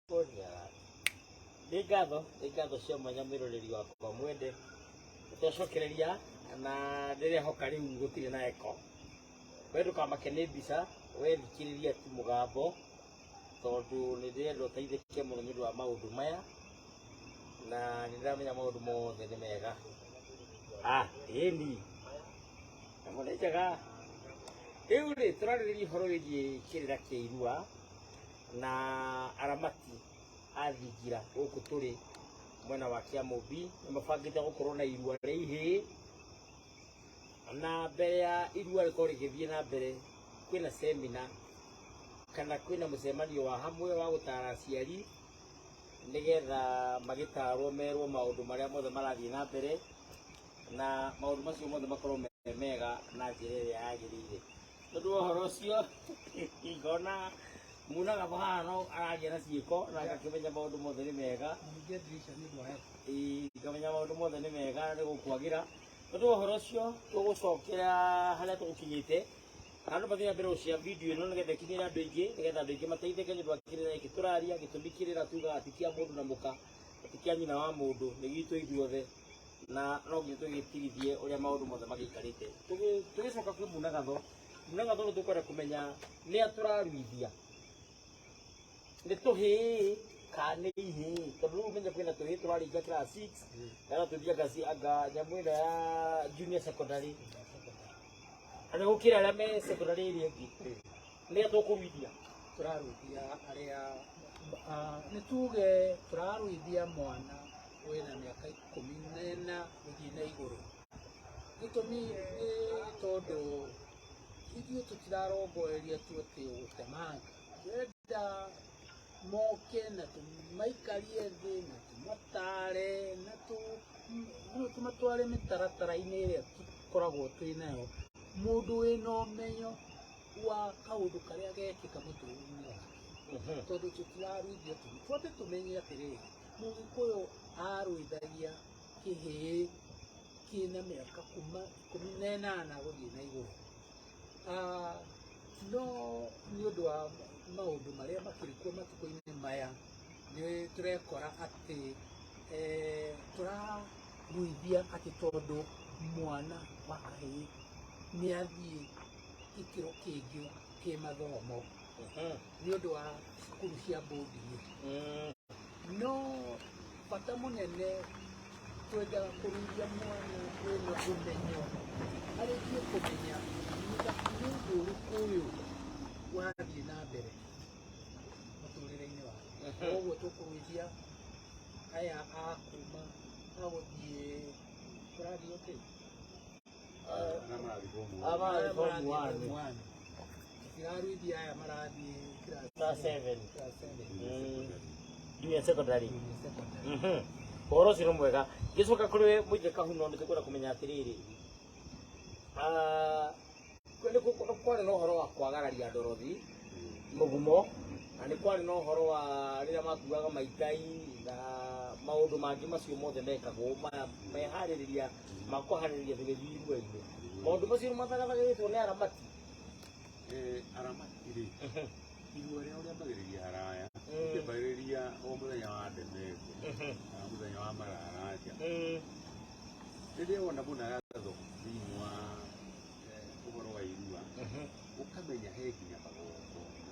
Nĩ ngatho, nĩ ngatho cia mwanya mwĩroreri wakwa mwende. Twacokereria na ndĩrehoka rĩu gũtirĩ na echo. We ndũkamake nĩ mbica, we thikĩrĩria tu mũgambo tondũ nĩ ndĩrenda ũteithĩke mũno nĩ ũndũ wa maũndũ maya na nĩ ndĩramenya maũndũ mothe nĩ mega. Ah, ĩni. Namo nĩ njega. Rĩu rĩ, tũrarĩrĩria ũhoro wĩgiĩ kĩrĩra kĩa irua na aramati a thingira gũkũ tũrĩ mwena wa Kĩamũmbi nĩ mabangĩte gũkorwo na irua rĩa ihĩĩ na mbere ya irua rĩkorwo rĩgĩthiĩ na mbere kwĩna semina kana kwĩna mũcemanio wa hamwe wa gũtara aciari nĩgetha magĩtarwo merwo maũndũ marĩa mothe marathiĩ na mbere na maũndũ macio mothe makorwo me mega na njĩra ĩrĩa yagĩrĩire. Tondũ wa ũhoro ũcio ngona munaga haha no araria na ciĩko na ngakĩmenya maũndũ mothe nĩ mega. Ningĩ ndirisha nĩ ũndũ wa heho. Ĩĩ, ngamenya maũndũ mothe nĩ mega nĩ gũkwagĩra. Tondũ wa ũhoro ũcio tũgũcokera harĩa tũgũkinyĩte na andũ mathiĩ na mbere gũshare video ĩno nĩgetha ĩkinyĩre andũ aingĩ nĩgetha andũ aingĩ mateithĩke nĩ ũndũ wa kĩrĩra gĩkĩ tũraria. Gĩtũmi kĩrĩra tugaga ti kĩa mũndũ na mũka, ti kĩa nyina wa mũndũ, nĩ gitũ ithuothe na no nginya tũgĩtirithie ũrĩa maũndũ mothe magĩikarĩte. Tũgĩcoka kwĩ Munagatho, Munagatho nĩ tũkwenda kũmenya nĩa tũraruithia, nĩ tũhĩĩ kana nĩ ihĩĩ, tondũ rĩu ũmenye kwĩna tũhĩĩ tũraringa class 6 kana tũthiĩ anga nyamũ ĩno ya junior secondary, na nĩ gũkĩra arĩa me secondary ĩrĩa ĩngĩ, nĩa tũkũruithia? Tũraruithia arĩa nĩ tuge tũraruithia mwana wĩna mĩaka 14 gũthiĩ na igũrũ. Gĩtũmi nĩ tondũ ithuĩ tũtirarongoreria tu atĩ gũtemanga, tũrenda moke na tũmaikarie thĩ na tũmatare na tũmatware mĩtaratara-inĩ ĩrĩa tũkoragwo twĩ nayo. Mũndũ wĩna ũmenyo wa kaũndũ karĩa gekĩka mũtũrĩre-inĩ wake, tondũ tũtiraruithia tu. Twambe tũmenye atĩrĩrĩ, Mũgĩkũyũ aruithagia kĩhĩĩ kĩna mĩaka kuma 18 gũthiĩ na igũrũ. No nĩ ũndũ wa maũndũ marĩa makĩrĩ kuo matukũ-inĩ maya, nĩ tũrekora atĩ tũraruithia atĩ tondũ mwana wa kahĩĩ nĩ athiĩ gĩkĩro kĩngĩ kĩmathomo nĩ ũndũ wa cukuru cia boarding. No bata mũnene twendaga kũruithia mwana wĩna ũmenyo arĩkie kũmenya nĩ ũndũ ũrĩkũ ũyũ ũrathiĩ na mbere mũtũrĩre-inĩ wake. Koguo tũkũruithia aya a kuma a gũthiĩ kũrathiĩ ũkĩ? Aya marathiĩ form one. One. Tũtiraruithia aya marathiĩ Class seven. Class seven. Junior secondary. Junior secondary. Ũhoro ũcio nĩ mwega. Ngĩcoka kũrĩ we mũingĩ Kahuno, nĩ tũkwenda kũmenya atĩrĩrĩ, nĩ kwarĩ na ũhoro wa kwagararia ndorothi mũgumo, na nĩ kwarĩ na ũhoro wa rĩrĩa makuaga maitai na maũndũ mangĩ macio mothe mekagwo maya meharĩrĩria ma kũharĩrĩria tũgĩthiĩ irua-inĩ. Maũndũ macio nĩ mathagathagĩtwo nĩ aramati. Aramati rĩ, irua rĩao rĩambagĩrĩria haraya, rĩkĩambagĩrĩria o mũthenya wa ndemete kana mũthenya wa mararanja. Rĩrĩa wona mũnagatho thĩinĩ wa ũhoro wa irua, ũkamenya he nginya magongona.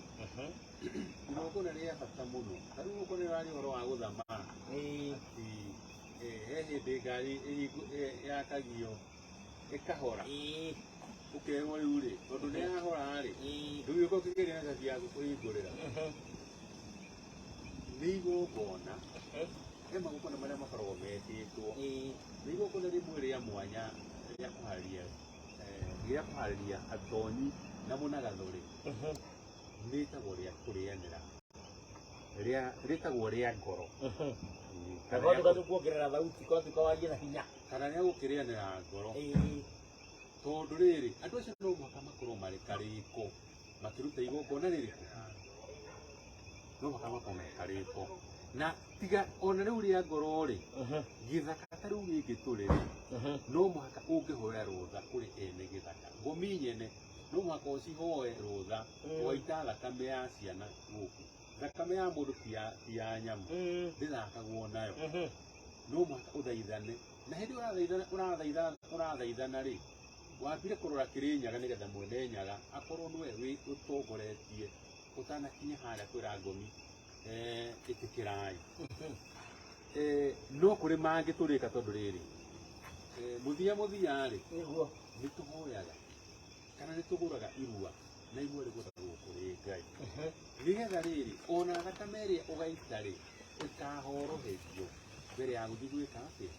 Igongona rĩa bata mũno, ta rĩu okorwo nĩ ũraria ũhoro wa gũthamara, atĩ he hĩndĩ ngari yakagio ĩkahora, ũkerwo rĩu rĩ, tondũ nĩ yahora rĩ, ndũgĩũka ũkĩgeria na cabi yaku kũhingũrĩra. Nĩ igongona, he magongona marĩa makoragwo metĩtwo. Nĩ igongona rĩmwe rĩa mwanya rĩa kũharĩria rĩa kũharĩria atonyi na mũnagatho rĩ, rĩtagwo rĩa kũrĩanĩra, rĩtagwo rĩa ngoro. Na kwatuka tukuongerera thauti, kwatuka warie na hinya. Kana rĩa gũkĩrĩanĩra ngoro. Tondũ rĩrĩ, andũ acio no mũhaka makorwo marĩ karĩko makĩruta igongona rĩrĩkũ, no mũhaka makorwo me karĩko. Na tiga ona rĩu rĩa ngoro rĩ, gĩthaka ta rĩu gĩkĩ tũrĩ rĩ, no mũhaka ũngĩhoya rũtha kũrĩ ene gĩthaka, ngomi nyene no mũhaka ũcihoe rũtha waita thakame ya ciana gũkũ. Thakame ya mũndũ ti ya nyamũ, ndĩthakagwo nayo. No mũhaka ũthaithane, na hĩndĩ ĩrĩa ũrathaithana rĩ, wambire kũrora Kĩrĩnyaga nĩgetha mwene Nyaga akorwo nĩwe wĩ ũtongoretie ũtanakinya harĩa kwĩra ngomi ĩtĩkĩrai. No kũrĩ mangĩ tũrĩka tondũ rĩrĩ, mũthia mũthia rĩ, nĩguo nĩ tũhoyaga kana nĩ tũgũraga irua, na irua rĩgũragwo kũrĩ Ngai nĩgetha rĩrĩ ona thakame ĩrĩa ũgaita rĩ ĩkahoroherio mbere ya gũthiĩ gwĩka atĩa,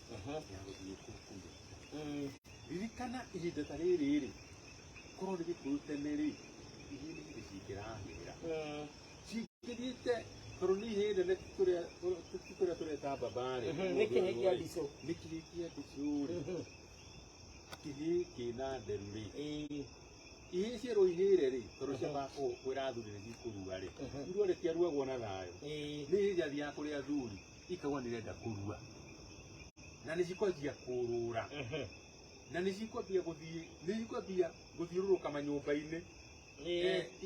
ya gũthiĩ kũmĩita. Ririkana ihinda ta rĩrĩ rĩ, korwo nĩ Gĩkũyũ tene rĩ, ihĩĩ nĩ hĩndĩ cingĩrahĩra cingĩthiĩte, tondũ nĩ ihĩĩ nene, ti tũrĩa tũreta mbamba rĩ. Nĩ kĩhĩĩ kĩa ndicũ. Nĩ kĩhĩĩ kĩa ndicũ rĩ, kĩhĩĩ kĩna nderu rĩ, ihĩĩ cierwo ihĩre rĩ, tondũ ciambaga kwĩra athuri nĩ cikũrua rĩ, irua rĩtiaruagwo na thayũ. Nĩ ihĩĩ ciathiaga kũrĩ athuri ikauga nĩ irenda kũrua, na nĩ cikwanjia kũrũra, na nĩ cikwambia gũthiĩ, nĩ cikwambia gũthiũrũrũka manyũmba-inĩ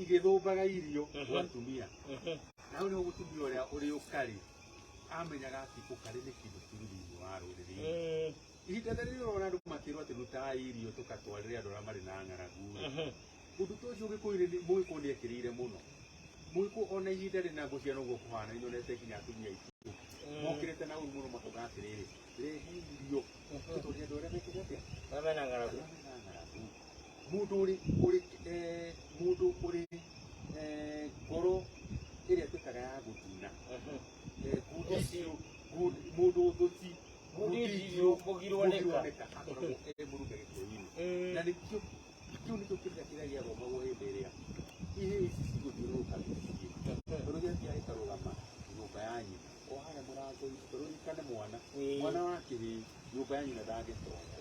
igĩthũmbaga irio kwa atumia. Na hau nĩho mũtumia ũrĩa ũrĩ ũkarĩ amenyaga atĩ ũkarĩ nĩ kĩndũ kĩũru thĩinĩ wa rũrĩrĩ. Ihinda ta rĩrĩ ũrona andũ makĩrwo atĩ rutai irio tũkatwarĩre andũ arĩa marĩ na ng'aragu rĩ, ũndũ ta ũcio Gĩkũyũ-inĩ Mũgĩkũyũ nĩ ekĩrĩire mũno. Mũgĩkũyũ ona ihinda rĩna ngũcia noguo kũhana, nĩnyonete nginya atumia aitũ mokĩrĩte na ũru mũno makauga atĩrĩrĩ, rehe irio tũtwarĩre andũ arĩa mekĩte atĩa, arĩa mena ng'aragu. Arĩa mena ng'aragu. Mũndũ ũrĩ ũrĩ mũndũ ũrĩ ngoro ĩrĩa ĩtuĩkaga ya gũtuna, mũndũ thũci, Ngundindio, mũgirwo nĩka. Nĩka akoragwo e mũrume Gĩkũyũ-inĩ. Na nĩkĩo kĩu nĩkĩo kĩrĩa kĩrĩa gĩathomagwo hĩndĩ ĩrĩa ihĩĩ ici cigũthiũrũrũka mĩciĩ, tondũ gĩathiaga gĩkarũgama nyũmba ya nyina o harĩa mũrango-inĩ, tondũ ririkane mwana mwana wa kĩhĩĩ nyũmba ya nyina ndangĩtonya.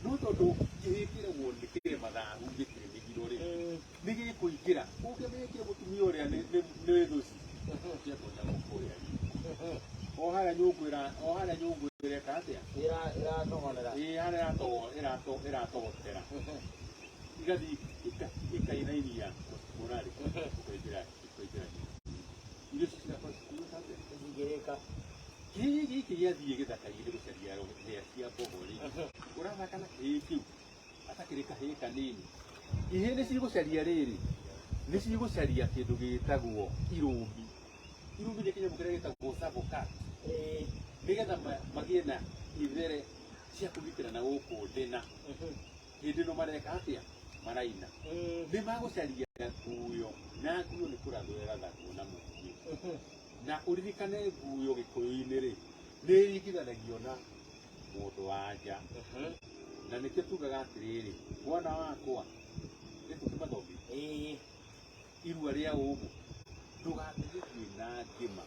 No tondũ kĩhĩĩ kĩragwo nĩ kĩrĩ mathahu, gĩtirĩ mĩgiro rĩ, nĩ gĩkũingĩra ũngĩmĩkĩre mũtumia ũrĩa nĩ thũci kĩatonya kũrĩa riko o harĩa nyũngũ o harĩa nyũngũ ĩreka atĩa, Ĩratogonera. Ĩĩ, harĩa ĩratogotera, igathiĩ ikainainia mũrarĩ, ũkaingĩra irio icio cigakorwo cikiuga atĩa, Cingĩrĩka. Kĩhĩĩ gĩkĩ gĩathiĩ gĩthaka-inĩ gũcaria hĩa cia mbogo rĩ, ũrathaka na kĩhĩĩ kĩu atakĩrĩ kahĩĩ kanini. Ihĩĩ nĩ cigũcaria rĩrĩ, nĩ cigũcaria kĩndũ gĩtagwo irũmbi. Irũmbi nĩ kĩnyamũ kĩrĩa gĩtagwo savocat, nĩgetha magĩe na ithere cia kũgitĩra na gũkũ ndĩna hĩndĩ ĩno mareka atĩa, maraina. Nĩ magũcaria nguyo, na nguyo nĩ kũrathwo ĩrathagwo na mũguĩ. Na ũririkane nguyo Gĩkũyũ-inĩ rĩ, nĩ ĩringithanagio na mũndũ wa nja, na nĩkĩo tugaga atĩrĩrĩ, mwana wakwa nĩ tũkĩmathombi irua rĩa ũmũ, ndũgathiĩ na ngĩma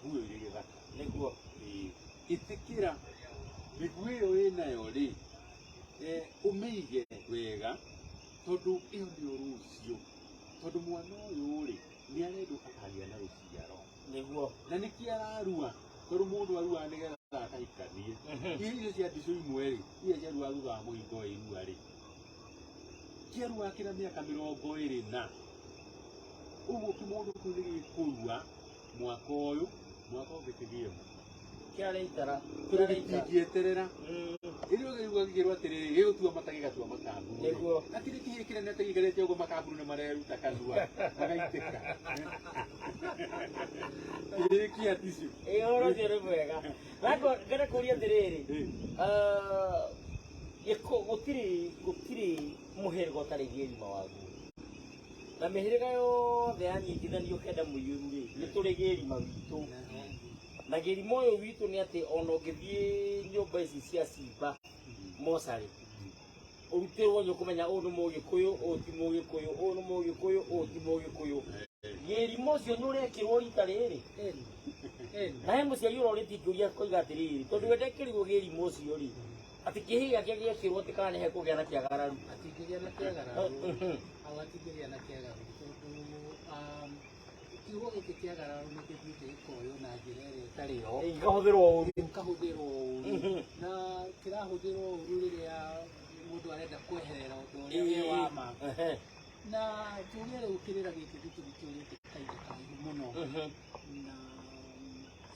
nguyo irĩ gĩthaka. Nĩguo. Ĩtĩkĩra mĩguĩ ĩyo ĩnayo rĩ, ũmĩige wega, tondũ ĩyo nĩyo rũciũ, tondũ mwana ũyũ rĩ nĩ arendwo akagĩa na rũciaro. Nĩguo. Na nĩkĩo ararua, tondũ mũndũ aruaga nĩgetha akahikanie. Irio cia ndicũ imwe rĩ, iria ciaruaga thutha wa mũhingo wa irua rĩ, kĩaruaga kĩna mĩaka 20 na ũguo kĩmũndũ kĩu nĩ gĩkũrua mwaka ũyũ, mwaka ũngĩ kĩgĩe mũno. Kĩarĩ itara. Tondũ gĩtingĩeterera. Rĩrĩa ũgĩigua gĩkĩrwo atĩrĩrĩ, gĩgũtua mata gĩgatua makamburu. Nĩguo. Hatirĩ kĩhĩĩ kĩnene atĩ gĩikarĩte ũguo makamburu nĩ mareruta kanua magaitĩka. Kĩhĩĩ kĩa ndicũ. Ĩĩ, ũhoro ũcio nĩ mwega. Ngenda kũria atĩrĩrĩ, gũtirĩ mũhĩrĩga ũtarĩ gĩrima waguo, na mĩhĩrĩga yothe yanyitithanio kenda mũiyũru rĩ, nĩ tũrĩ gĩrima witũ. Na gĩrima ũyũ witũ nĩ atĩ ona ũngĩthiĩ nyũmba ici cia cimba mocarĩ, ũrutĩrwo nĩ ũkũmenya ũyũ nĩ Mũgĩkũyũ, ũyũ ti Mũgĩkũyũ, ũyũ nĩ Mũgĩkũyũ, ũyũ ti Mũgĩkũyũ. Gĩrima ũcio nĩ ũrekĩrwo rita rĩrĩ. Na he mũciari ũrorĩtie kĩũria koiga atĩrĩrĩ, tondũ we ndekĩrirwo gĩrima ũcio rĩ, atĩ kĩhĩĩ gĩake gĩekĩrwo atĩ kana nĩhekũgĩa na kĩagararu. Atingĩgĩa na kĩagararu. Hau atingĩgĩa na kĩagararu, tondũ kiugo gĩkĩ kĩagararu nĩ gĩthiĩte gĩkoywo na njĩra ĩrĩa ĩtarĩ yo. Gĩkahũthĩrwo ũru. Gĩkahũthĩrwo ũru. Na kĩrahũthĩrwo ũru rĩrĩa mũndũ arenda kweherera ũndũ ũrĩa wĩ wa ma. Na kĩũria rĩu kĩrĩra gĩkĩ gĩkĩ nĩ kĩũrĩte kahinda karaihu mũno. Mũno. Na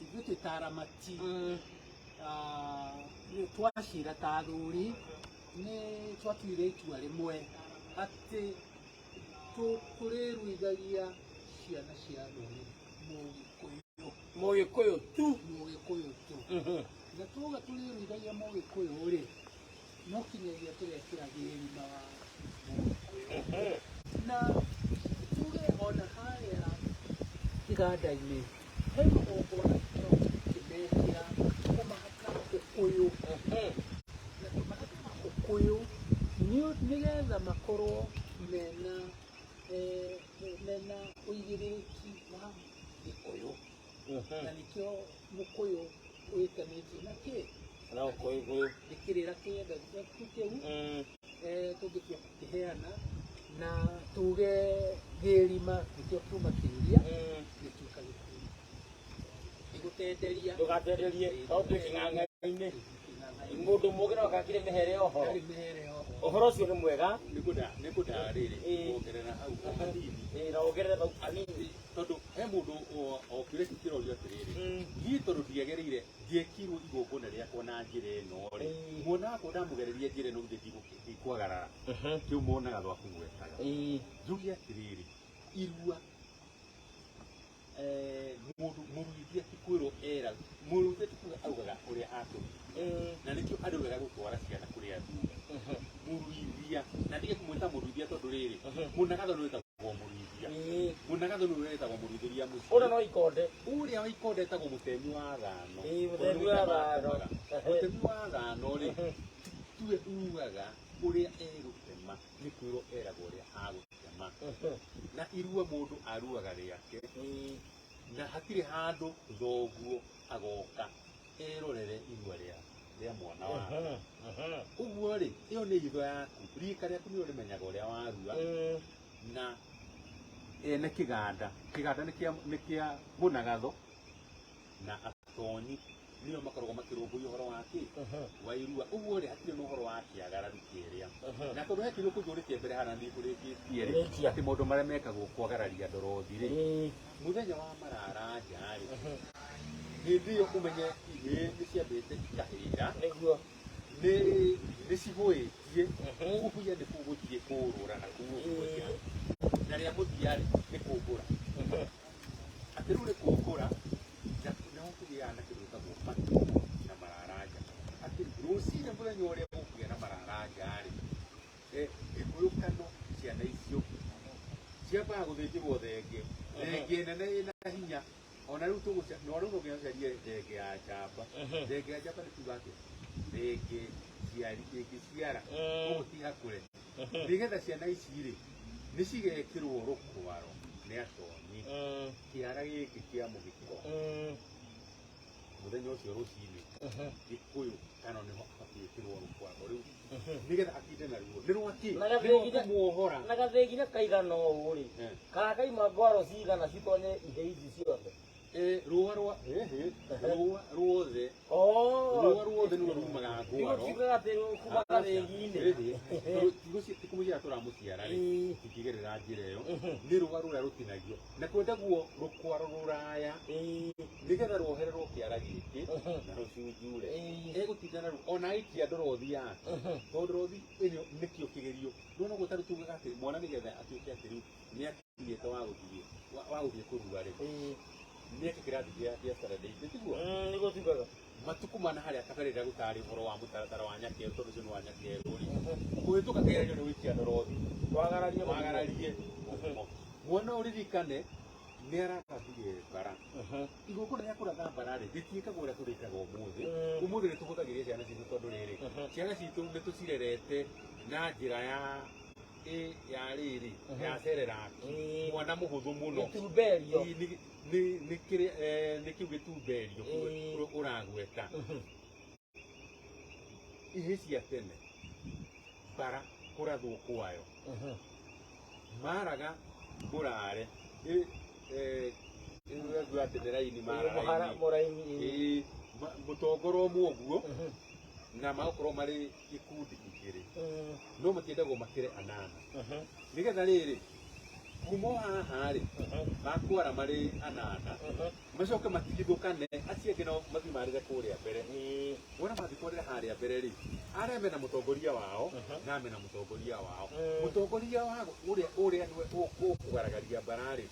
ithuĩ twĩ ta aramati, nĩ twacira ta athuri, nĩ twatuire itua rĩmwe atĩ tũkũrĩruithagia ciana cia rũrĩrĩ Mũgĩkũyũ. Mũgĩkũyũ tu. Mũgĩkũyũ tu. Na tuoga tũrĩruithagia Mũgĩkũyũ rĩ, no kinyagia tũgekĩra gĩrima wa Mũgĩkũyũ. Na tuge ona harĩa kĩganda-inĩ he magongona tũkoragwo tũkĩmekĩra kũmahaka ũkũyũ, na kũmahaka ũkũyũ nĩgetha makorwo mena ũigĩrĩrĩki wa Gĩkũyũ, na nĩkĩo mũkũyũ wĩtanĩtio na kĩ Na ũkũyũ. Nĩ kĩrĩra kĩenda gĩaku kĩu. Tũngĩtua gũkĩheana na tuge gĩrima nĩkĩo kiuma kĩũria gĩtuĩka gĩkũyũ gĩgũtenderia. Ndũgatenderie tondũ twĩ kĩng'ang'a-inĩ. Mũndũ mũgĩ no akakire mĩhere ya ũhoro. Harĩ mĩhere ya ũhoro. Ũhoro ũcio nĩ mwega. Nĩ kũnda rĩrĩ kuongerera hau o hanini. Ĩĩ, na wongerere hau hanini. Tondũ he mũndũ o kĩũria kĩu kĩrorio atĩrĩrĩ, niĩ tondũ ndiagereire, ndiekirwo igongona rĩakwa na njĩra ĩno rĩ, mwana wakwa ndamũgereria njĩra ĩno, githĩ ndikwagarara kĩu monaga thwakũgwetaga? Njuge atĩrĩrĩ, irua, mũndũ mũruithia ti kwĩrwo era, mũruithia ti kuga augaga ũrĩa atũruithia, na nĩkĩo andũ wega gũtwara ciana kũrĩ athuri. Mũruithia, na ndige kũmwĩta mũruithia tondũ rĩrĩ, mũnagatho nĩ wĩtagwo mũruithia. Mũnagatho nĩ wĩtagwo mũruithĩria mũciĩ. Ũrĩa no ikonde. Ũrĩa wa ikonde etagwo mũtemi wa thano. Ĩĩ, mũtemi wa thano. Mũtemi wa thano rĩ, tuwe ugaga ũrĩa egũtema, nĩ kwĩrwo eragwo ũrĩa agũtema. Na irua mũndũ aruaga rĩake, na hatirĩ handũ thoguo agoka erorere irua rĩa mwana wake. Ũguo rĩ, ĩyo nĩ itho yaku, rika rĩaku nĩrĩo rĩmenyaga ũrĩa warua. Na ene kĩganda, kĩganda nĩ kĩa mũnagatho na atonyi nĩo makoragwo makĩrũmbũiya ũhoro wa kĩ wa irua. Ũguo rĩ, hatirĩ na ũhoro wa kĩagararu kĩrĩa. Na tondũ he kĩũria kũnjũrĩtie mbere hana nĩkũrĩkĩtie rĩ, Rĩkia. atĩ maũndũ marĩa mekagwo kwagararia ndorothi rĩ, mũthenya wa mararanja rĩ, hĩndĩ ĩyo ũmenye ihĩĩ nĩ ciambĩte ikahĩra. Nĩguo. Nĩ cigũĩtie kũhuya, nĩ gũthiĩ kũũrũra na kũu ũguo nja. Na rĩa mũthia rĩ, nĩ kũngũra, atĩ rĩu nĩ kũngũra, na nĩho kũgĩaga na kĩndũ gĩtagwo matumo na mararanja, atĩ rũcinĩ mũthenya ũrĩa gũkũgĩa na mararanja rĩ, gĩkũyũ kano ciana icio ciambaga gũthĩnjĩrwo thenge, thenge nene ĩna hinya. Ona rĩu tũgũcia no rĩu no nginya ũcarie thenge ya njamba. Thenge ya njamba nĩ kuga atĩa? Thenge ciari ĩngĩciara ũguo ti hakũre, nĩgetha ciana ici rĩ, nĩ cigekĩrwo rũkwaro nĩ atonyi kĩara gĩkĩ kĩa mũgĩko. Mũthenya ũcio rũcinĩ gĩkũyũ kano nĩho abatiĩ gwĩkĩrwo rũkwaro rĩu, nĩgetha atinde naruo. Nĩ rwakĩ? Na Nĩ rwa kũmuohora. Na gathĩngi kaigana ũũ rĩ, kana kaima ngwaro cigana citonye ihe ici ciothe? Rũa rwa ĩhĩ, rũa ruothe. Oh. Rũa ruothe nĩruo rumaga ngwaro. Tigugaga atĩ kuma gathĩngi-inĩ. Ti kũmũciara tũramũciara rĩ, tũkĩgerera njĩra ĩyo, nĩ rũa rũrĩa rũtinagio na kwendagwo rũkwaro rũraya, nĩgetha ruohererwo kĩara gĩkĩ na rũcunjure. Egũtinda naruo ona aikia ndorothi yake, tondũ ndorothi ĩyo nĩkĩo kĩgerio. Nĩwona ũguo tarĩu tugaga atĩ mwana nĩgetha atuĩke atĩ rĩu nĩ akinyĩte wa gũthiĩ kũrua rĩ, nĩ eke kĩrathi kĩa standard eight, tiguo? Nĩguo tugaga. Matukũ mana harĩa kabere rĩrĩa gũtarĩ ũhoro wa mũtaratara wa nyakerũ, tondũ ũcio nĩ wa nyakerũ rĩ, kũhĩtũka kĩgeranio nĩ gũikia ndorothi. Wagararie. Wagararie mwana. Ũririkane nĩ arathire mbara. Igongona rĩa kũratha mbara rĩ, rĩtiĩkagwo ũrĩa tũrĩkaga ũmũthĩ. Ũmũthĩ nĩ tũhũthagĩria ciana citũ, tondũ rĩrĩ, ciana citũ nĩ tũcirerete na njĩra ya ya rĩrĩ ya cereraki. Mwana mũhũthũ mũno. Gĩtumberio. Nĩ kĩrĩa, nĩ kĩu gĩtumberio ũragweta. Ihĩ cia tene, mbara kũrathwo kwayo, maraga mũrare ĩyo atĩ nĩ raini mara Mũhara raini. Mũraini. Ĩ, mũtongoro ũmwe ũguo, na magakorwo marĩ ikundi igĩrĩ, no matiendagwo makĩre anana, nĩgetha rĩrĩ Kuma o haha rĩ, makwara marĩ anana, macoke matigithũkane, acio angĩ nao mathiĩ marĩre kũrĩa mbere. Wona mathiĩ kwarĩra harĩa mbere rĩ, arĩa mena mũtongoria wao na mena mũtongoria wao. Mũtongoria wa ũrĩa nĩwe ũkũgaragaria mbara rĩ,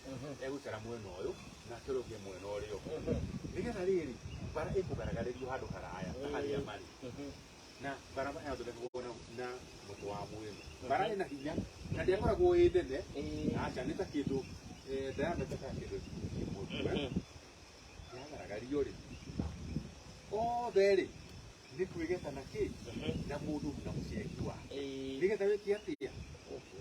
egũikara mwena ũyũ nake ũrĩa ũngĩ mwena ũrĩa ũngĩ, nĩgetha rĩrĩ mbara ĩkũgaragarĩrio handũ haraya na harĩa marĩ. Na mbara yathondekagwo na mũtĩ wa mwĩrĩ. Mbara ĩna hinya na ndĩakoragwo ĩ nene, aca, nĩ ta kĩndũ diameter ta kĩndũ kĩmwe. Yagaragario rĩ, othe rĩ nĩ kwĩgeta na kĩ na mũndũ na mũcengi wake, nĩgetha wĩke atĩa?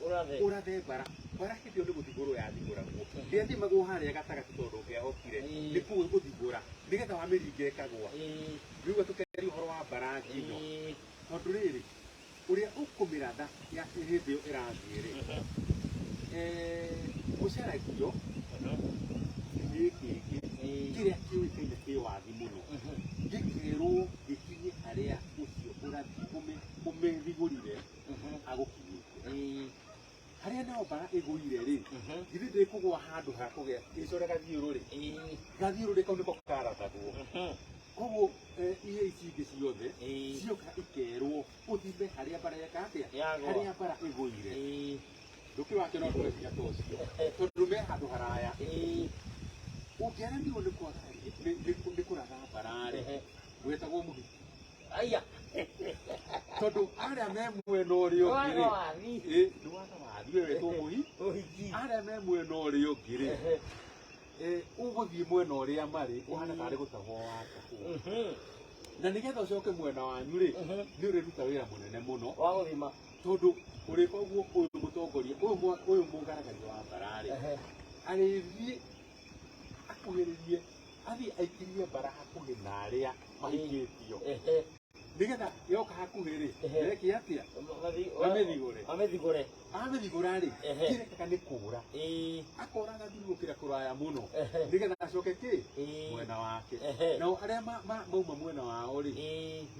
Ũrathe. Ũrathe mbara. Mbara hĩndĩ ĩyo nĩ gũthigũrwo yathigũragwo, ndĩathimagwo harĩa gatagatĩ tondũ ũngĩahotire nĩ kũu gũthigũra nĩgetha wamĩringa ĩkagwa. Rĩu tũkeria ũhoro wa mbara ngino, tondũ rĩrĩ ũrĩa ũkũmĩratha ya hĩndĩ ĩyo ĩrathiĩ rĩ, gũcaragio kĩhĩĩ kĩngĩ kĩrĩa kĩũĩkaine kĩ wathi mũno, gĩkerwo gĩkinye harĩa ũcio ũrathiĩ ũmĩthigũrire agũkinyĩte. Harĩa nayo mbara ĩgũire rĩ, githĩ ndĩkũgũa handũ ha kũgĩa ĩcore gathiũrũrĩ? Gathiũrũrĩ kau nĩko karathagwo. Koguo ihe ici ingĩ ciothe cioka ikerwo ũthime harĩa mbara yeka atĩa? Yagũa. Harĩa mbara ĩgũire. Ndũkĩ wake no ndũre hinya ta ũcio tondũ me handũ haraya. Ũngĩaremirwo nĩ nĩ kũratha mbara rĩ, wetagwo mũhiki. Aya. Tondũ arĩa me mwena ũrĩa ũngĩ Waga rĩ, wathi. Nĩ waga wathi, we wetwo mũhi. Ũhiki. Arĩa me mwena ũrĩa ũngĩ rĩ, ũgũthiĩ mwena ũrĩa marĩ ũhana tarĩ gũtahwo watahwo. Na nĩgetha ũcoke mwena wanyu rĩ, nĩ ũrĩruta wĩra mũnene mũno. Wa gũthima. Tondũ ũrĩka ũguo, ũyũ mũtongoria ũyũ ũyũ mũgaragaria wa mbara rĩ, arĩthiĩ akuhĩrĩrie, athiĩ aikirie mbara hakuhĩ na arĩa mahikĩtio, nĩgetha yoka hakuhĩ rĩ, eke atĩa? Mamĩthigũre. Mamĩthigũre. Amĩthigũra rĩ, kĩrekaga nĩ kũra. Akora agathirũrũkĩra kũraya mũno nĩgetha acoke kĩ mwena wake. Nao arĩa mauma mwena wao rĩ,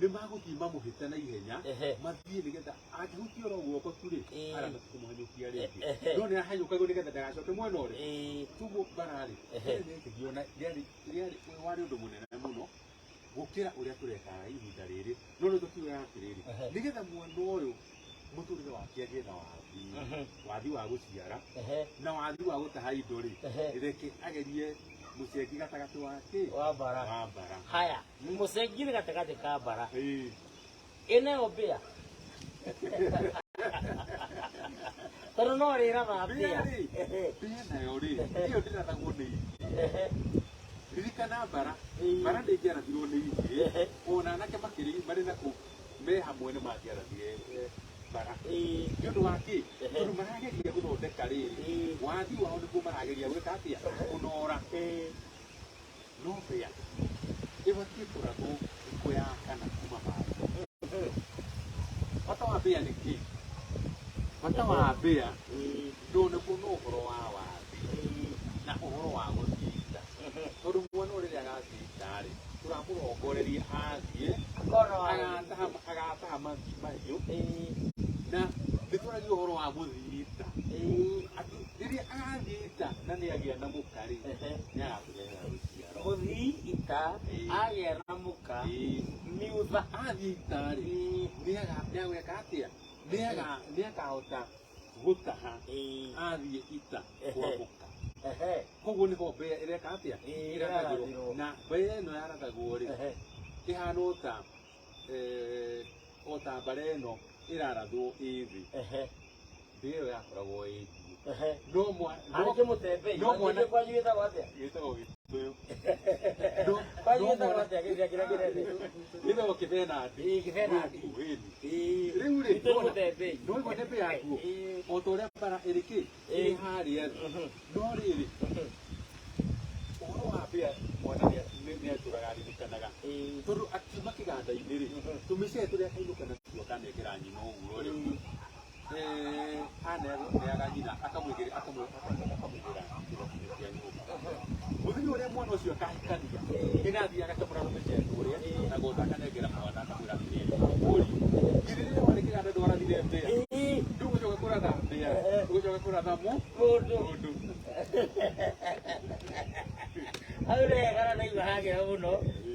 nĩ magũthiĩ mamũhĩte na ihenya, mathiĩ nĩgetha angĩhutia oro guoko tu rĩ, arĩa matikũmũhanyũkia rĩngĩ. No nĩ ahanyũkagwo nĩgetha ndagacoke mwena ũrĩa. Tuguo mbara rĩ, nĩekĩgio na rĩarĩ warĩ ũndũ mũnene mũno gũkĩra ũrĩa tũreka ihinda rĩrĩ. No rĩu tũkiugaga atĩrĩrĩ, nĩgetha mwana ũyũ mũtũrĩre wake agĩe na wathi, wathi wa gũciara na wathi wa gũtaha indo rĩ, reke agerie mũcengi gatagatĩ wa kĩ? Wa mbara. Wa mbara. Haya, mũcengi nĩ gatagatĩ ka mbara. Ĩnayo mbĩa. Tondũ no rĩratha Mbĩa mbĩa. rĩ, mbĩa nayo rĩ, ĩyo ndĩrathagwo nĩ ihĩĩ. Ririkana mbara, mbara ndĩngĩarathirwo nĩ ihĩĩ, ona anake makĩrĩ marĩ na kũu me hamwe nĩ mangĩarathire mbara. Nĩ ũndũ wa kĩ? Tondũ marageria gũthondeka rĩrĩ, wathi wao nĩguo marageria gwĩka atĩa? Kũnora. No mbĩa ĩbatiĩ kũrathwo thikũ ya kana kuma maĩ. Bata wa mbĩa nĩ kĩ? Bata wa mbĩa ndũnĩkuo no ũhoro wa wathi na ũhoro wa gũthiĩ ita. Tondũ mwana ũyũ rĩrĩa agathiĩ ita rĩ, tũramũrongoreria athiĩ Akona wathi. agataha mahiũ, na nĩ twaragia ũhoro wa mũthii ita. Atĩ rĩrĩa agathiĩ ita na nĩ agĩa na mũka rĩ, nĩ agatũrehera rũciaro. Mũthii ita agĩa na mũka miutha. Athiĩ ita rĩ, nĩ agwĩka atĩa? Nĩ akahota gũtaha athiĩ ita kwa mũka. Koguo nĩho mbĩa ĩreka atĩa? Ĩrathagĩrwo. Na mbĩa ĩno yarathagwo rĩ, ĩhana o ta mbara ĩno ĩrarathwo ĩ thĩ. Mbĩa ĩyo yakoragwo ĩ nguũ. No Arĩ kĩmũtembei. no mwana Kwanyu gĩtagwo atĩa? Gĩtagwo gĩtũyũ. Kwanyu gĩtagwo atĩa gĩthia kĩrĩa kĩnene? Gĩtagwo kĩbenandi. Kĩbenandi. Ĩni. Rĩu rĩ, Gitũ nĩ mũtembei. no igua nĩ mbĩa nguũ. O ta ũrĩa mbara ĩrĩ kĩ? Ĩrĩ harĩa thĩ. No rĩrĩ, ũhoro wa mbĩa mwana nĩ atũraga aririkanaga. Tondũ akiuma kĩganda-inĩ rĩ, tũmĩcere tũrĩa akainũka natuo akanengera nyina ũguo rĩ, aneaga nyina akamũigĩra akamũigĩra kĩa nyũmba. Mũthenya ũrĩa mwana ũcio akahikania, nĩ athiaga agacamũra tũmĩcere tũrĩa na gota akanengera mwana akamwĩra atĩrĩrĩ, mũriũ, githĩ rĩrĩa warĩ kĩganda ndwarathire mbĩa? Ndũgũcoka kũratha mbĩa, ũgũcoka kũratha mũndũ. Nĩyagĩra mũno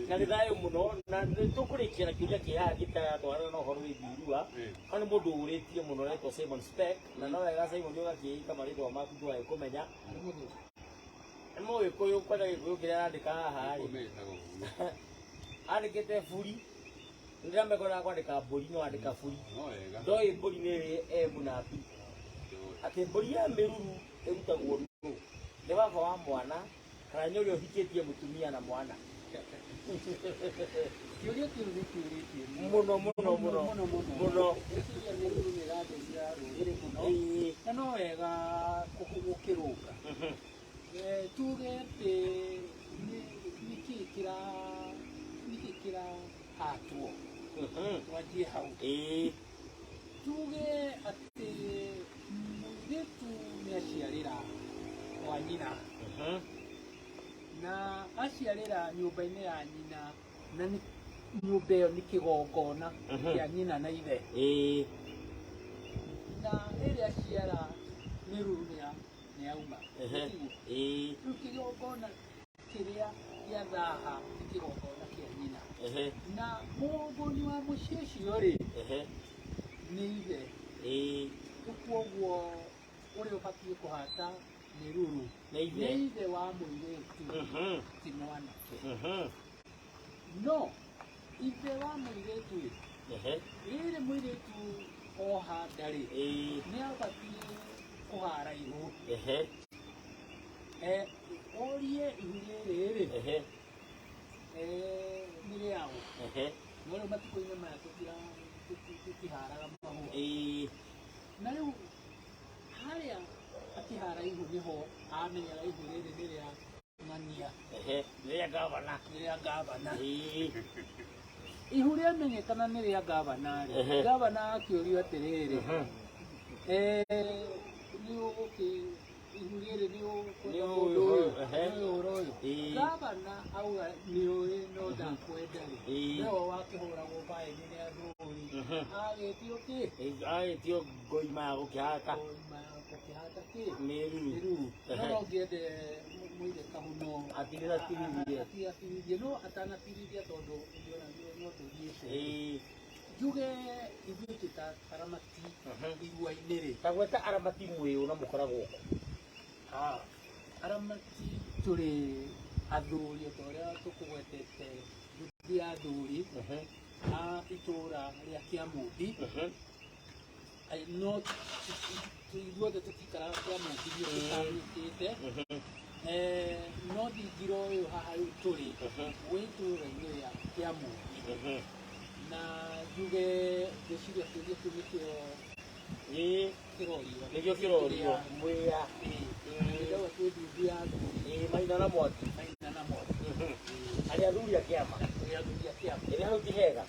na nĩ thayũ mũno na tũkũrĩkia na kĩũria kĩ haha gĩtaratwarana na ũhoro wĩgiĩ irua. Hau nĩ mũndũ ũrĩtie mũno ũretwo Simon Speck, na no wega Simon ũgakĩĩta marĩtwa maku ndwae kũmenya. Nĩ mũgĩkũyũ, kwenda gĩkũyũ kĩrĩa arandĩka haha rĩ, Metagwo ũguo. andĩkĩte buri. Nĩndĩramekora kwandĩka mbũri, no andĩka buri. No wega. Ndoĩ mbũri nĩ ĩrĩ M na B. Atĩ mbũri ya mĩruru ĩrutagwo nũ? Nĩ baba wa mwana kana nĩ ũrĩa ũhikĩtie mũtumia na mwana? Kĩũria kĩu nĩ kĩũrĩtie Mũno mũno mũno mũno mũno mũno. Ngwĩciria mĩruru nĩ ĩrathĩnia rũrĩrĩ mũno Ĩĩ. na no wega gũkĩrũnga. Tuge atĩ nĩkĩ kĩra nĩkĩ kĩrahatwo, twanjie hau. Ĩĩ. Tuge atĩ mũirĩtu nĩ aciarĩra kwa nyina na aciarĩra nyũmba-inĩ ya nyina, na nĩ nyũmba ĩyo nĩ kĩgongona kĩa nyina na ithe. Ĩĩ. Na rĩrĩa aciara mĩruru nĩ yauma. Tiguo? Ĩĩ. Rĩu kĩgongona kĩrĩa gĩa thaha nĩ kĩgongona kĩa nyina, na mũgongoni wa mũciĩ ũcio rĩ nĩ ithe. Ĩĩ. Rĩu kwoguo ũrĩa ũbatiĩ kũhata mĩruru Nĩ ithe. nĩ ithe wa mũirĩtu, ti mwanake. No ithe wa mũirĩtu rĩ, rĩrĩ mũirĩtu oha nda rĩ, Ĩĩ. nĩ abatiĩ kũhara ihu. Orie ihu rĩrĩ rĩ, nĩ rĩaũ? No rĩu matukũ-inĩ maya tũtiharaga mahũa. Ĩĩ. Na rĩu harĩa akĩhara ihu nĩho amenyaga ihu rĩrĩ nĩ rĩa ng'ania. Nĩ rĩa gavana. Nĩ rĩa gavana. Ĩĩ. Ihu rĩamenyekana nĩ rĩa gavana rĩ, gavana akĩũrio atĩrĩrĩ, nĩ ũgũkĩ ihu rĩrĩ nĩ ũkwenda Nĩ mũndũ ũyũ, ehe. nĩ ũhoro ũyũ? Ĩĩ. Gavana auga nĩ ũĩ no ndakwenda rĩ, Ĩĩ. nĩwe wakĩhũragwo baĩni nĩ athuri, agĩtio kĩ? Agĩtio ngoima ya gũkĩhata Ngoima ya gũkĩhata kĩ? mĩruru. Mĩruru. No no ngĩende mũire kahuno Atirithie. Atirithie, no atanatirithia tondũ ndĩrona no tũthiĩte. Ĩĩ. Njuge ithuĩ twĩ ta aramati irua-inĩ rĩ. Ta gweta aramati mwĩũ na mũkoragwo kũ? Aramati tũrĩ athuri o ta ũrĩa tũkũgwetete, ndundu ya athuri a itũra rĩa Kĩamũmbi. Ai, no ithuothe tũtikaraga Kĩamũmbi, nĩ tũtanyĩkĩte. No thingira ũyũ haha rĩu tũrĩ wĩ itũra-inĩ rĩa Kĩamũmbi, na njuge ngwĩciria kĩũria kĩu nĩkĩo Ĩĩ. kĩrorio. Nĩkĩo kĩrorio mwĩa. Ndauga twĩ ndundu ya athuri. Ĩĩ, maina na mwaki. Maina na mwaki. Arĩa athuri a kĩama. Tũrĩ athuri a kĩama. Ĩrĩa hau ti hega.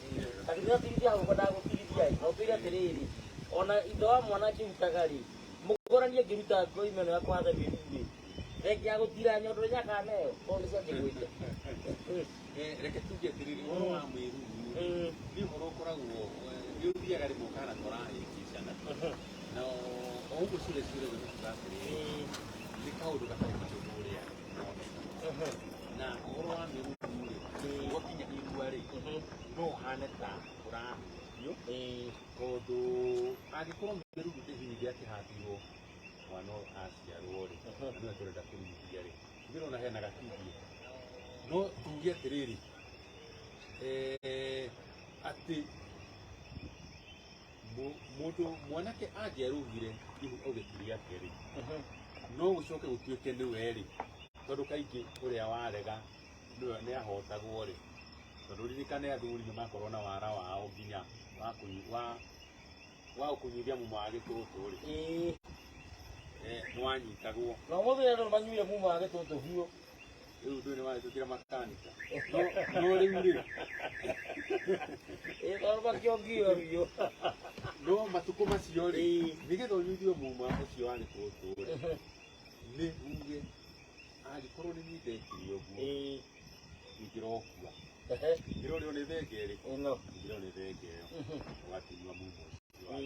Ta tirithia hau kwendaga gũtirithia ĩ, na ũtwĩre atĩrĩrĩ, ona ithe wa mwana akĩrutaga rĩ, mũgũrani angĩruta ngoima ĩno ya kũhatha mĩruru rĩ, thengia ya gũtira nyondo nyakana ĩyo tondũ nĩ ciakĩgwĩte. Reke tuge atĩrĩrĩ, ũhoro wa mwĩruru nĩ ũhoro ũkoragwo nĩ ũthiaga rĩmwe ũkahana ta ũrahĩngĩcana, na o ũguo ciũria ciũragio nĩ kuga atĩrĩrĩ, nĩ kaũndũ gatarĩ mahũthũ ũrĩa koneka. Na ũhoro wa mĩruru rĩ, gwakinya irua rĩ, no ũhane ta ũrahutio, tondũ angĩkorwo mĩruru hihi ndĩakĩhatirwo mwana aciarwo rĩ, na nĩwe tũrenda kũruithia rĩ, ndĩrona hena gatigio. No tuge atĩrĩrĩ, atĩ mũndũ mwanake angĩarugire ihu auge ti rĩake rĩ, no gũcoke gũtuĩke nĩwe rĩ, tondũ kaingĩ ũrĩa warega nĩwe nĩ ahotagwo rĩ, tondũ ririkane athuri nĩ makorwo na wara wao nginya wa kũnyuithia mumo wa gĩtũtũ rĩ. Ĩĩ. Nĩ wanyitagwo. Na ũmũthĩ andũ manyuire mumo wa gĩtũtũ biũ. Rĩu ndũĩ nĩ wahĩtũkĩra makanika. No rĩu rĩ, Ĩĩ, tondũ makĩongio biũ. No matukũ macio rĩ, Ĩĩ. nĩgetha ũnyuithio muma ũcio wa gĩtũtũ rĩ, nĩ uge angĩkorwo nĩ niĩ ndekire ũguo, Ĩĩ. ingĩrokua. Ehe. Ingĩrorĩo nĩ thenge ĩrĩkũ? Ĩno. Ingĩrorĩo nĩ thenge ĩyo. Ũgakĩnyua mumo ũcio. Wa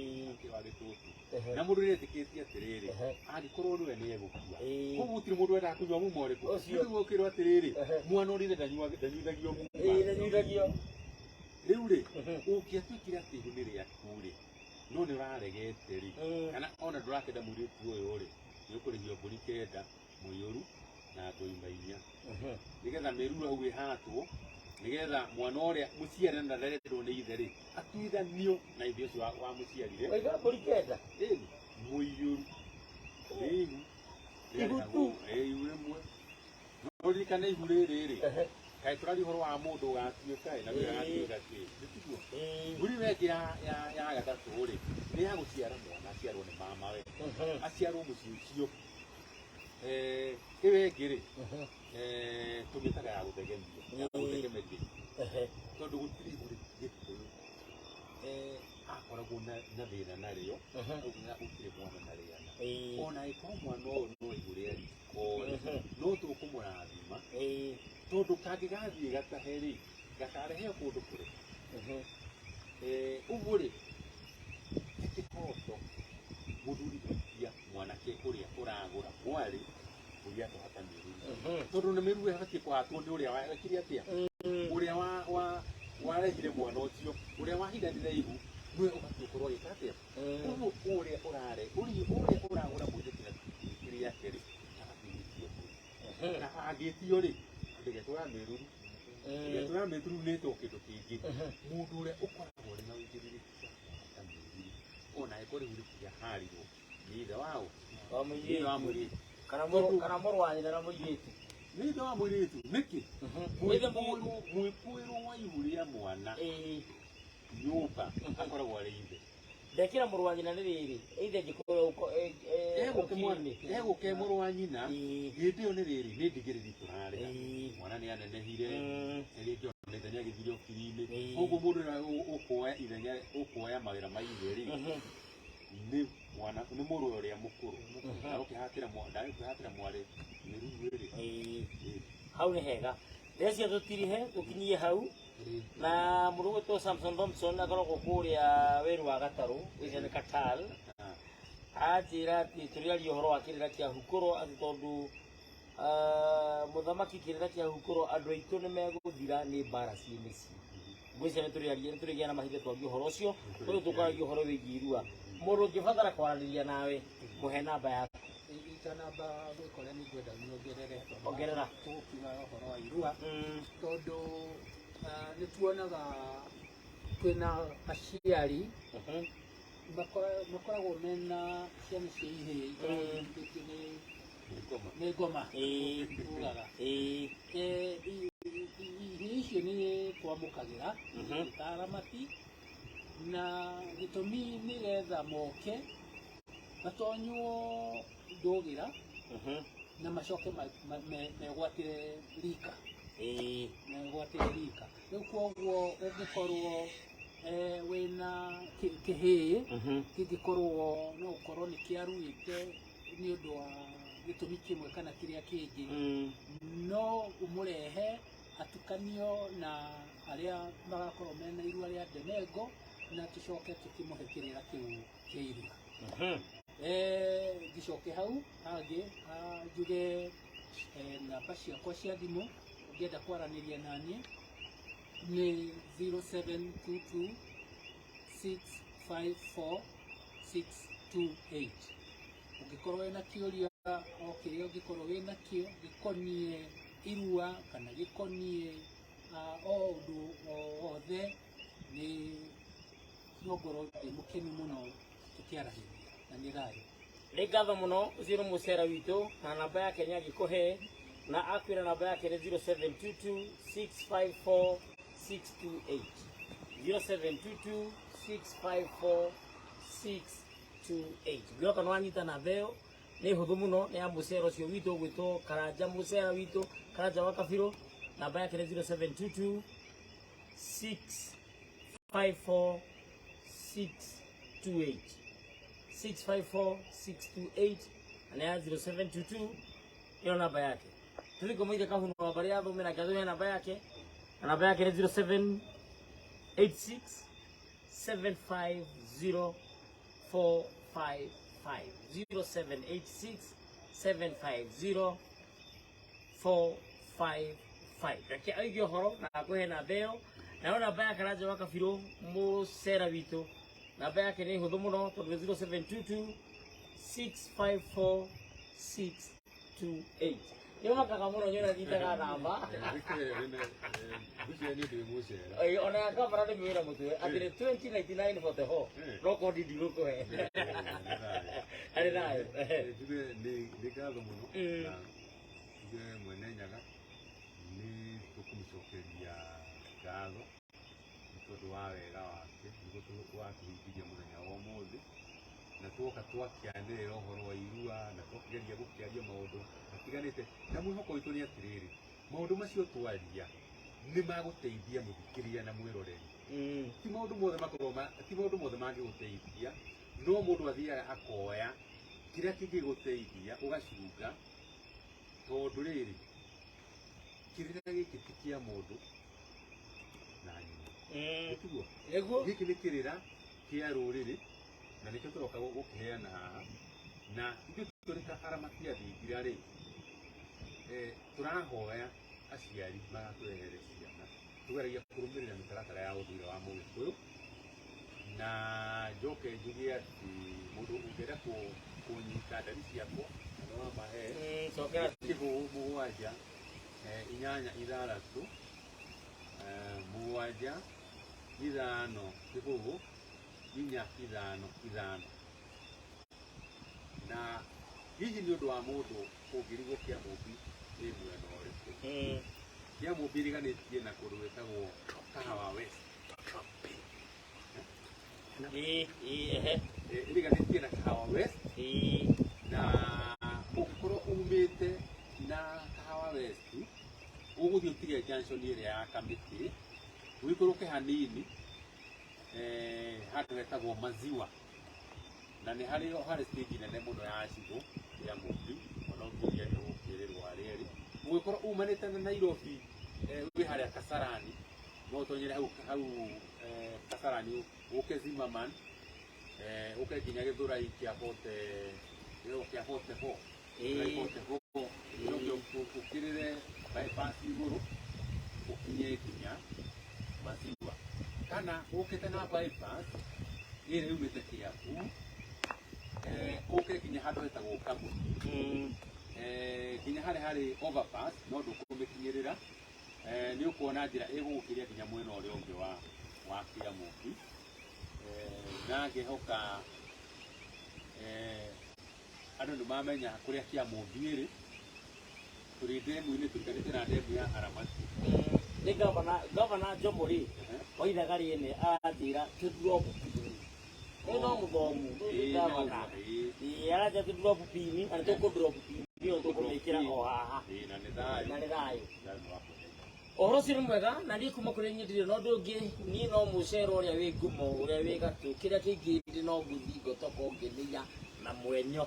gĩtũtu na mũndũ nĩetĩkĩtie atĩrĩrĩ, angĩkorwo nĩwe nĩegũkua, koguo gũtirĩ mũndũ wendaga kũnyua mumo ũrĩkũ. Ũcio. Rĩu ũkĩrwo atĩrĩrĩ, mwana ũrĩa ithe ndanyuithagio muma. Ndanyuithagio. Rĩu rĩ, ũngĩatuĩkire atĩ ihu nĩ rĩaku rĩ, no nĩ ũraregete rĩ, kana ona ndũrakĩenda mũirĩtu ũyũ rĩ, nĩ ũkũrĩhio mbũri 9 mũiyũru na ngoima 4, nĩgetha mĩruru hau ĩhatwo, nĩgetha mwana ũrĩa mũciare na ndarendwo nĩ ithe rĩ, atuithanio na ithe ũcio wa mũciarire. Waiga mbũri 9? Ĩni, mũiyũru nĩ ihu. Ihu tu? Ĩ, ihu rĩmwe. No ririkane ihu rĩrĩ rĩ, kaĩ tũraria ũhoro wa mũndũ ũgatuĩka ĩ, na wĩra agatuĩka kĩ, nĩ tiguo? Mbũri ĩyo ĩngĩ ya gatatũ rĩ, nĩ ya gũciara mwana, aciarwo nĩ mamawe, aciarwo mũciĩ ũcio. Ĩyo ĩngĩ rĩ, tũmĩtaga ya gũthegemia, ya gũthegemeria, tondũ gũtirĩ ihu Gĩkũyũ akoragwo na thĩna narĩo, augaga gũtirĩ mwana narĩana, ona angĩkorwo mwana ũyũ no ihu rĩa riko rĩ, no tũkũmũrathima, tondũ kangĩgathiĩ gatahe rĩ, gakareheo kũndũ kũrĩkũ. Ũguo rĩ, ti kĩhoto mũthuri gwĩtia mwanake ũrĩa ũragũra mwarĩ mbũri ya kũhata mĩruru, tondũ nĩ mĩruru ĩbatiĩ kũhatwo nĩ ũrĩa wekire atĩa, ũrĩa wa warehire mwana ũcio, ũrĩa wahindanire ihu, nĩwe ũbatiĩ gũkorwo agĩka atĩa. Ũguo ũrĩa ũrare ũrĩa ũrĩa ũragũra mũirĩtu na kĩrĩa rĩ, abatiĩ gwĩtio mbũri, na angĩtio rĩ, ndĩgetwo ya mĩruru, ndĩgetwo ya mĩruru nĩtwo kĩndũ kĩngĩ. Mũndũ ũrĩa ũkoragwo arĩ na ũigĩrĩrĩki wa kũhata mĩruru, ona angĩkorwo rĩu rĩtiaharirwo, nĩ ithe wao, Wa nĩ ithe wa mũirĩtu. Mũirĩtu. Kana mũrũ wa nyina na mũirĩtu. Nĩ ithe wa mũirĩtu nĩkĩ? Ithe mũirĩtu. Mwĩkũĩrwo wa ihu rĩa mwana nyũmba akoragwo arĩ ithe. Ndekĩra mũrũ wa nyina nĩ rĩrĩ, ithe angĩkorwo Egũke mũrũ wa nyina, hĩndĩ ĩyo nĩ rĩrĩ, nĩ ndigĩrĩri tũrarĩha, mwana nĩ anenehire, rĩngĩ ona ithenya agĩthire ũkiri-inĩ. Koguo mũndũ ũrĩa ũkuoya ithenya, ũkuoya mawĩra ma ithe rĩ, nĩ mwana, nĩ mũrũ ũrĩa mũkũrũ. Ndagũkĩhatĩra mwarĩ mĩruru rĩ. Hau nĩ hega, ndecia tũtirihe tũkinyie hau. Na mũndũ ũgwĩtwo Samson Thompson akoragwo kũrĩa werũ wa Gatarũ, wĩcia nĩ Katal, anjĩra atĩ tũrĩaria ũhoro wa kĩrĩra kĩa hukũro, atĩ tondũ mũthamaki kĩrĩra kĩa hukũro andũ aitũ nĩ megũthira nĩ mbara ciĩ mĩciĩ. Ngwĩciria nĩ tũrĩaria, nĩ tũrĩgĩa na mahinda twarie ũhoro ũcio, tondũ tũkwaragia ũhoro wĩgiĩ irua. Mũndũ ũngĩbatara kwaranĩria nawe, mũhe namba yaku. Itanamba gwĩka ũrĩa, nĩ ngwenda nyongerere tondũ Ongerera. Tũgũkiuga ũhoro wa irua, tondũ nĩ tuonaga twĩna aciari makoragwo mena ciana cia ihĩĩ ikoragwo ihutĩtio nĩ ngoma, tugaga. Ihĩĩ icio nĩ twamũkagĩra ta aramati, na gĩtũmi nĩgetha moke matonywo ndũgĩra na macoke megwatĩre rika, megwatĩre rika. Rĩu koguo ũngĩkorwo wĩna kĩhĩĩ kĩngĩkorwo no ũkorwo nĩ kĩaruĩte nĩ ũndũ wa gĩtũmi kĩmwe kana kĩrĩa kĩngĩ, no ũmũrehe atukanio na arĩa magakorwo mena irua rĩa ndenengo, na tũcoke tũkĩmũhe kĩrĩra kĩu kĩa irua. Ngĩcoke hau hangĩ, njuge namba ciakwa cia thimũ ũngĩenda kwaranĩria naniĩ nĩ 0722 654 628. Ũngĩkorwo wĩna kĩũria o kĩrĩa ũngĩkorwo wĩna kĩo gĩkoniĩ irua kana gĩkoniĩ o ũndũ o wothe, nĩ no ngorwo ndĩ mũkenu mũno tũkĩaranĩria, na nĩ thayũ. Nĩ ngatho mũno. Ũcio nĩ mũcera witũ, na namba yake nĩ agĩkũhe na akwĩra namba yake nĩ 0722 654 628, 0722 654 628. Ngĩoka nĩ wanyita namba ĩyo, nĩ hũthũ mũno, nĩ ya mũcera ũcio witũ ũgwĩtwo Karanja, mũcera witũ Karanja wa Kabirũ. Namba yake nĩ 0722 654 628, 654 628, na ya 0722 ĩyo namba yake. Tũthiĩ kũmũire kahuno wa barĩa athome nake athome namba yake, na namba yake nĩ 0786 750. 455 0786 750 455. Reke aige ũhoro na akũhe namba ĩyo. Nayo namba ya Karanja wa Kabirũ mũcera witũ, namba yake nĩ hũthũ mũno tondũ nĩ 0722 654 628. Nĩ ũmakaga mũno nyona nyitaga namba. Ngwĩciria niĩ ndĩ mũcera. Ĩĩ, ona ya kabara nĩ mĩwĩra mũtwe atĩ nĩ 2099 44 no kondi ndigũkũhe arĩ thayũ. Njuge nĩ ngatho mũno na njuge Mwene Nyaga nĩ tũkũmũcokeria ngatho nĩ tondũ wa wega wake nĩguo watũhingĩria mũthenya wa ũmũthĩ, na tuoka twakĩanĩrĩra ũhoro wa irua na twakĩgeria gũkĩaria maũndũ matiganĩte, na mwĩhoko witũ nĩ atĩrĩrĩ, maũndũ macio twaria nĩ magũteithia mũthikĩrĩria na mwĩroreri. Ti maũndũ mothe makorwo ti maũndũ mothe mangĩgũteithia, no mũndũ athiaga akoya kĩrĩa kĩngĩgũteithia ũgacunga, tondũ rĩrĩ kĩrĩra gĩkĩ ti kĩa mũndũ na nyina. Nĩtiguo? Nĩguo. Gĩkĩ nĩ kĩrĩra kĩa rũrĩrĩ na nĩkĩo tũroka gũkĩheana haha, na ithuĩ tũrĩ ta aramati a thingira rĩ, tũrahoya aciari magatũrehere ciana, tũgeragia kũrũmĩrĩra mĩtaratara ya ũndũire wa Mũgĩkũyũ, na njoke njuge atĩ mũndũ ũngĩenda kũnyita ndari ciakwa na no amahe Cokera. 0 7 8 6 7 5 0 4 5 5. Na hihi nĩ ũndũ wa mũndũ ũngĩrigwo Kĩamũmbi nĩ mwena ũrĩkũ? Kĩamũmbi ĩriganĩtie na kũndũ gwĩtagwo Kahawa West. Ĩĩ, ĩĩ, ehe. Ĩriganĩtie na Kahawa West. Na ũngĩkorwo umĩte na Kahawa West ũgũthiĩ ũtige junction ĩrĩa ya Kamĩtĩ, ũikũrũke hanini handũ hetagwo Maziwa, na nĩ harĩ harĩ stage nene mũno ya cibũ ya Mũmbi, ona ũngĩũria nĩ ũgũkĩrĩrwo harĩa ĩrĩ. Ũngĩkorwo umanĩte na Nairobi wĩ harĩa Kasarani, no ũtonyere hau hau Kasarani ũke Zimmerman, ũke nginya Gĩthũrai kĩa 40 kĩa 44 Gĩthũrai 44, ũcoke ũkĩrĩre bypass igũrũ ũkinye nginya Maziwa, kana ũkĩte na bypass ĩrĩa yumĩte Kiambu, ũke nginya handũ hetagwo Kamũti, nginya harĩa harĩ overpass, no ndũkũmĩkinyĩrĩra, nĩ ũkuona njĩra ĩgũgũkĩria nginya mwena ũrĩa ũngĩ wa Kĩamũmbi. Na ngĩhoka andũ nĩ mamenya kũrĩa Kĩamũmbi ĩrĩ, tũrĩ ndemu-inĩ, tũikarĩte na ndemu ya Aramati. Nĩ gavana Jomo rĩ waithaga rĩene aranjĩra tũ drop pin. Ũyũ no mũthomu, Ĩĩ, no, gavana. ĩĩ. Ĩĩ, aranjĩra tũ drop pin na nĩ tũkũ drop pin ĩyo tũkũmĩkĩra o haha. Ĩĩ, na nĩ thayũ. Na nĩ thayũ. Thayũ wa kwendeka. Ũhoro ũcio nĩ mwega na niĩ kuma kũrĩ niĩ ndirĩ na ũndũ ũngĩ, niĩ no mũcero ũrĩa wĩ ngumo ũrĩa wĩ gatũ, kĩrĩa kĩngĩ ndĩ no ngũthi ngotoko ngĩmĩia na mwenyo.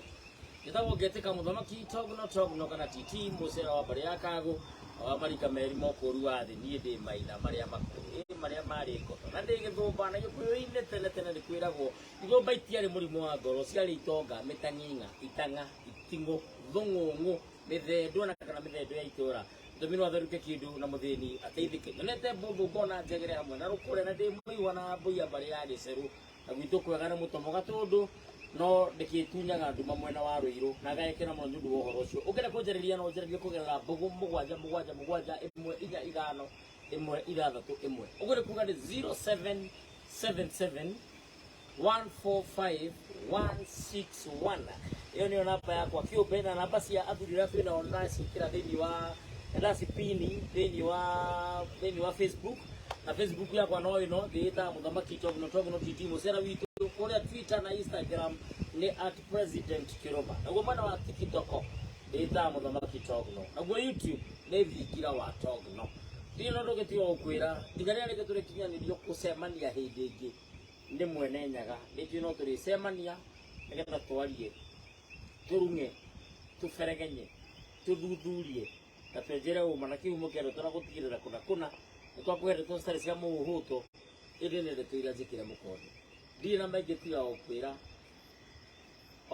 Njĩtagwo Ngetĩka Mũthamaki Togno Togno kana TT mũcera wa mbarĩ ya Kagũ wa marika merĩ mokũru wa thĩ, niĩ ndĩ maina marĩa makũrũ ĩ marĩa marĩ ngoto na ndĩ gĩthũmba na Gĩkũyũ-inĩ tene tene nĩ kwĩragwo ithũmba itiarĩ mũrimũ wa ngoro, ciarĩ itonga mĩtang'ing'a itang'a iting'ũ thũng'ũng'ũ mĩthendũ na kana mĩthendũ ya itũra tũmi no atherũke kĩndũ na mũthĩni ateithĩke. Nyonete mbũmbũ ngona njegere hamwe na rũkũre na ndĩ mũigua na mbũi ya mbarĩ ya gĩcerũ na gwitũ kwega nĩ mũtomo gatũndũ no ndĩkĩtunyaga nduma mwena wa Rũirũ na ngagĩkena mũno nĩ ũndũ wa ũhoro ũcio. Ũngĩenda kũnjarĩria no ũnjarĩrie kũgerera mbũgũ 7 7 7 1 4 5 1 6 1. Ũguo nĩ kuga nĩ 0777 145 161. Ĩyo nĩyo namba yakwa kĩũmbe, na namba cia athuri arĩa twĩnao ndacikĩra thĩinĩ wa ndacipini thĩinĩ wa Facebook, na Facebook yakwa no ĩno ndĩĩtaga Mũthamaki Togno Togno TT mũcera witũ. Kũrĩa Twitter na Instagram nĩ at President Kĩrũma, naguo mwena wa TikTok ndĩĩtaga Mũthamaki Togno, naguo YouTube nĩ Thingira wa Togno. Ndirĩ na ũndũ ũngĩ tiga gũkwĩra nginya rĩrĩa rĩngĩ tũrĩkinyanĩrio gũcemania hĩndĩ ĩngĩ nĩ Mwene Nyaga, nĩnjũĩ no tũrĩcemania nĩgetha twarie, tũrung'e, tũberegenye, tũthuthurie na twenjere ũma na kĩhumo kĩa ndeto na gũtigĩrĩra kũna kũna nĩ twakũhe ndeto citarĩ cia mũhũhũto, ĩndĩ nĩ ndeto iria njĩkĩre mũkonde. Ndirĩ na maingĩ tiga gũkwĩra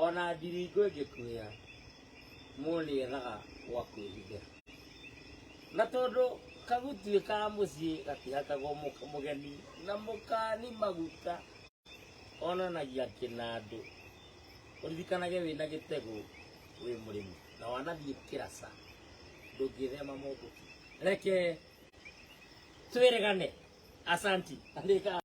Ona ndiringũ ĩngĩkuĩa, mũndũ nĩethaga gwa kwĩhithĩra. Na tondũ kagutuĩ ka mũciĩ gatihakagwo mũgeni na mũkani maguta onanagia kĩnandũ. Ũririkanage wĩna gĩtegũ wĩ mũrĩmi na wanathiĩ kĩraca ndũngĩthema mũmbũki. Reke twĩrĩgane. Asanti. Andĩka.